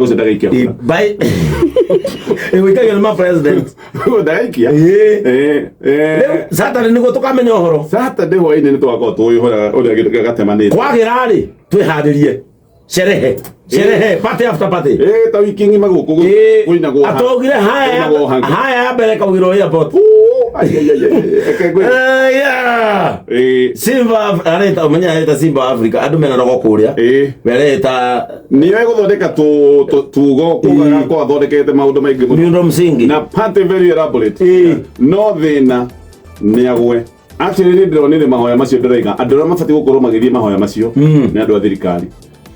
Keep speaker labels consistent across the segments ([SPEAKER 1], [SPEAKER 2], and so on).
[SPEAKER 1] Ũcio ndagaikia kura.
[SPEAKER 2] By ĩgũikagio nĩ ma president.
[SPEAKER 1] Ndagaikia.
[SPEAKER 2] Ĩĩ.
[SPEAKER 1] Eh.
[SPEAKER 2] Rĩu Saturday nĩguo tũkamenya ũhoro.
[SPEAKER 1] Saturday hwainĩ nĩ tũgakorwo tũĩ ũrĩa ũrĩa gatemanĩte.
[SPEAKER 2] Kwagĩra rĩ twĩharĩrie. Sherehe. Sherehe party after party.
[SPEAKER 1] Eh, ta wiki ng'ima gũkũ
[SPEAKER 2] Ĩĩ.
[SPEAKER 1] kũinagwo ha-
[SPEAKER 2] Atwaugire haya
[SPEAKER 1] kũinagwo hangi.
[SPEAKER 2] haya ya mbere kaugirwo airport.
[SPEAKER 1] Uu, ai, ai, ai, ai, reke ngwĩre.
[SPEAKER 2] Eh, yeah.
[SPEAKER 1] Eh,
[SPEAKER 2] Simba areta umenya areta Simba wa Africa andu mena rogo kuria.
[SPEAKER 1] eh.
[SPEAKER 2] We areta
[SPEAKER 1] nĩyo ĩgũthondeka tugo kuga gakwa athondekete maũndũ maingĩ mũno
[SPEAKER 2] miundo msingi.
[SPEAKER 1] na party very elaborate
[SPEAKER 2] Ĩĩ.
[SPEAKER 1] no thĩna nĩ agwe actually nĩ ndĩronire mahoya macio ndĩroiga andũ arĩa mabatiĩ gũkorwo magĩthiĩ mahoya macio nĩ andũ a thirikari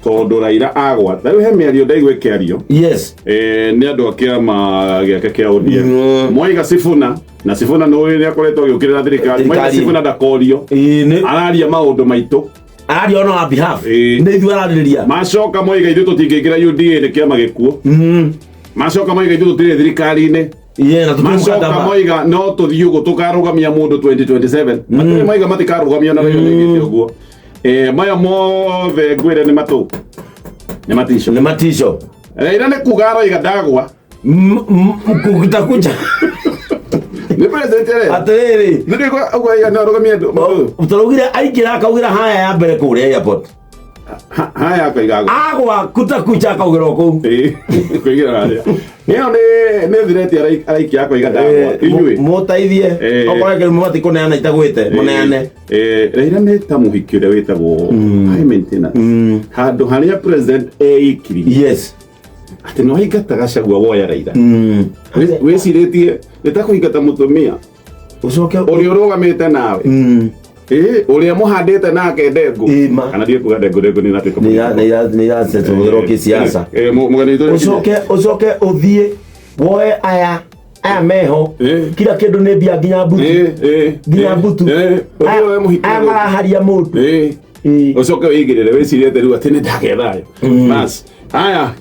[SPEAKER 1] tondũ Raila agwa ta rĩu he mĩario ndaigua ĩkĩario
[SPEAKER 2] Yes.
[SPEAKER 1] eh, nĩ andũ a kĩama gĩake kĩa ODM Mwaiga Sifuna na Sifuna nĩ ũĩ nĩ akoretwo agĩũkĩrĩra thirikari Mwaiga
[SPEAKER 2] Thirikari.
[SPEAKER 1] Sifuna ndakorio
[SPEAKER 2] Ĩĩ nĩ
[SPEAKER 1] araria maũndũ maitũ
[SPEAKER 2] araria on our behalf.
[SPEAKER 1] Ĩĩ.
[SPEAKER 2] Nĩ ithuĩ ararĩrĩria.
[SPEAKER 1] Macoka moiga ithuĩ tũtingĩingĩra UDA nĩ kĩama gĩkuũ. Macoka moiga ithuĩ tũtirĩ thirikari-inĩ.
[SPEAKER 2] Iye na tũtirĩ
[SPEAKER 1] Macoka
[SPEAKER 2] mũkataba.
[SPEAKER 1] moiga no tũthiĩ ũguo tũkarũgamia mũndũ 2027. Matirĩ moiga matikarũgamia na Raila nĩoigĩte ũguo. Eh, maya mothe ngwĩre nĩ matũ. Nĩ matico.
[SPEAKER 2] Nĩ matico.
[SPEAKER 1] Raila nĩ kuga aroiga ndagwa.
[SPEAKER 2] Kutakucha.
[SPEAKER 1] Nĩ president arĩa.
[SPEAKER 2] Atĩrĩrĩ.
[SPEAKER 1] Nĩ ndĩgwa ũguo aiga no arũgamie andũ. Matũ.
[SPEAKER 2] Tũraugire aingĩra akaugĩra haya ya mbere kũrĩa airport.
[SPEAKER 1] Haya akoiga agwa.
[SPEAKER 2] Agwa kutakucha akaugĩra o kũu.
[SPEAKER 1] Ĩĩ, kũigĩra harĩa. Ĩyo nĩ thireti araikia akoiga ndagwa. Inyuĩ.
[SPEAKER 2] Mũteithie.
[SPEAKER 1] Eh.
[SPEAKER 2] Okorwo kĩrĩ mũbatiĩ kũneana itagwĩte mũneane.
[SPEAKER 1] Eh, Raila nĩ ta mũhiki ũrĩa wĩtagwo high maintenance. Handũ harĩa president eikirie
[SPEAKER 2] Yes.
[SPEAKER 1] atĩ nĩ waingata Gachagua woya Raila. Wĩcirĩtie nĩ ta kũingata mũtumia
[SPEAKER 2] Ũcoke
[SPEAKER 1] ũrĩa ũrũgamĩte nawe. Ĩĩ, ũrĩa mũhandĩte nake ndengũ.
[SPEAKER 2] Ĩĩ, ma.
[SPEAKER 1] Kana ndiĩ kuga ndengũ ndengũ nĩ iratuĩka
[SPEAKER 2] nĩ iracetũrwo kĩsiasa.
[SPEAKER 1] Eh, mũgeni witũ
[SPEAKER 2] Ũcoke ũcoke ũthiĩ woe aya aya meho
[SPEAKER 1] Eh.
[SPEAKER 2] kila kĩndũ nĩ mbia nginya mbutu
[SPEAKER 1] Eh, eh,
[SPEAKER 2] nginya
[SPEAKER 1] eh,
[SPEAKER 2] mbutu
[SPEAKER 1] eh, ũthiĩ
[SPEAKER 2] Aya-
[SPEAKER 1] woe mũhiki
[SPEAKER 2] aya
[SPEAKER 1] ũyũ.
[SPEAKER 2] maraharia mũndũ
[SPEAKER 1] Ĩĩ.
[SPEAKER 2] Ĩĩ.
[SPEAKER 1] Ũcoke wĩigĩrĩre wĩcirĩte rĩu atĩ nĩ ndagĩa thayũ. Bas. Haya.